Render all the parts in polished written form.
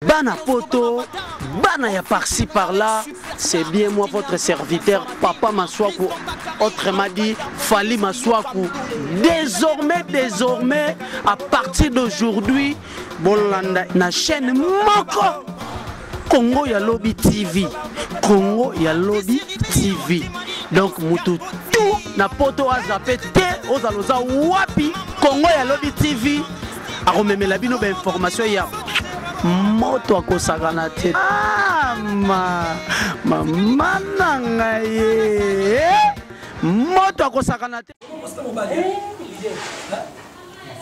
Bana poto, bana ya par-ci par-là, c'est bien moi votre serviteur Papa Masuaku, autrement dit Fally Masuaku. Désormais, désormais, à partir d'aujourd'hui, Bolanda na chaîne moko Congo ya Lobi TV, Congo ya Lobi TV. Donc mutu tout na poto azape te ozaloza wapi Congo ya Lobi TV akomemela bino ba information ya moto akosakana te. Ah, ma mama na ngai ye moto akosakana te.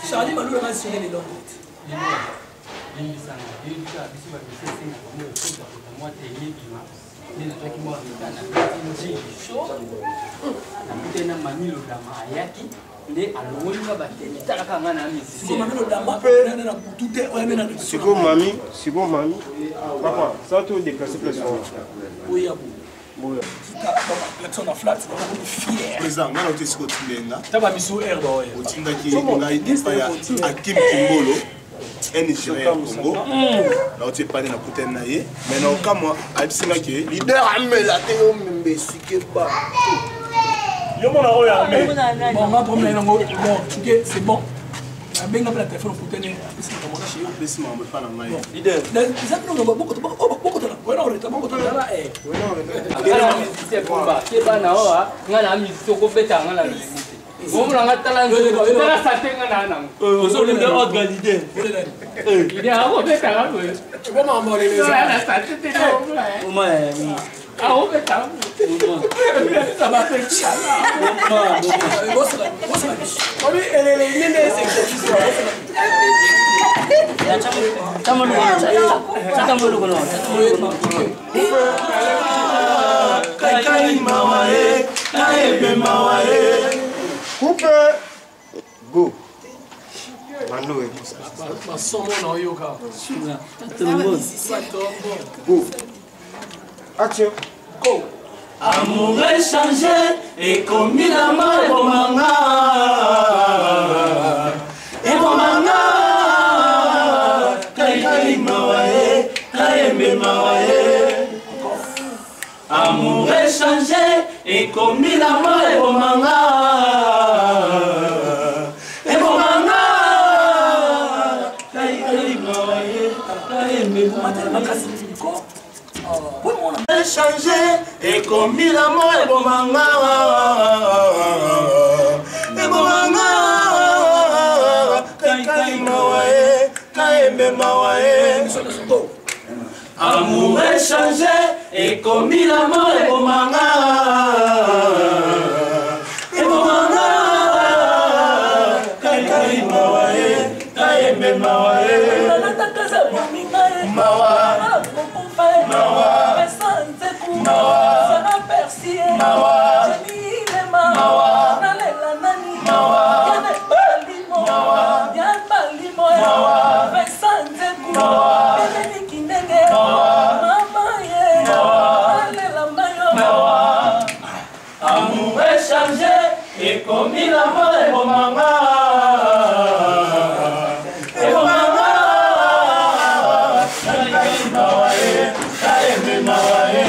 Charlie Malula va assurer les longues. Nde nazwaki mwa retard na beti njili show, nakutani na Mami Lodama, ayaki nde alongoli nga bateni, tala kaka nga na musicien. Mami Lodama na butu te oya na siko mami, siko mami papa ça to déplacer place wana oya bo boya L'action na flat, on fier. Président, nga na otesi kotinda nga. Taba misu air ba oya. Otindaki ngai epai ya Akim Kimbolo. Un Nigérien ya Congo. Nauti epai na nakutani na ye. Mais na okamwa ayebisi nga ke leader amela te yo membe esike ba. Yo mona oyo armée. Bon, nga problème nango, bon, c'est bon. Abenga mpe na telefone okutani apesi makambo na chez apesi makambo epa na ngai. Leader. Eza bino bokotana wena oreta bokotana na eh. Musicien Pumba, keba na oa, nga na musicien okobeta nga na musicien. Omona nga tala nzoto, tala sante nga na nango. Ozolinga ordre leader. Leader akobeta nga boye. Ekoma makambo lelo. Tala na sante te omona. Akobeta nga boye. Coupe go bando Basomo na oyoka. Go action go. Amour échangé ekomi na mort ebomanga ebomanga kaikai mawa ye kayembe mawa ye. Amour échangé ekomi na mort ebomanga ebomanga kaikai mawa ye kayembe makasi. Échangé ekomi na mort ebomanga ebomanga kaikai mawa ye kayembe mawa ye. Amour échangé ekomi na mort ebomanga ebomanga kaikai mawa ye kayembe mawa ye. Mawa mawa mawa mawa mawa mawa. Amour échangé ekomi na mort ebomanga ebomanga kaikai mawa ye kayembe mawa ye.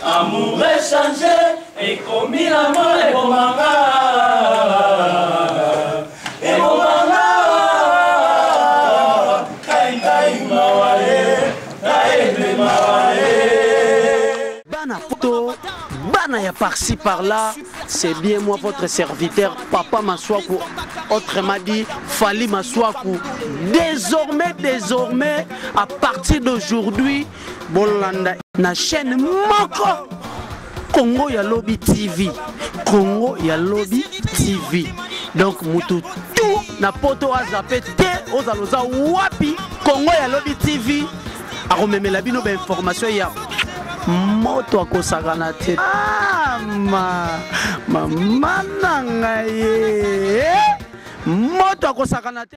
Amour échangé ekomi na mort ebomanga ebomanga kaikai mawa ye kayembe mawa ye. Bana poto, bana ya par-ci par-là, c'est bien moi votre serviteur Papa Masuaku, autrement dit Fally Masuaku. Désormais, désormais, à partir d'aujourd'hui, Bolanda na chaîne moko Congo ya Lobi TV, Congo ya Lobi TV. Donc mutu tout na poto azape te ozaloza wapi Congo ya Lobi TV akomemela bino ba information ya moto akosakana te. Ah, ma mama na ngai ye moto akosakana te.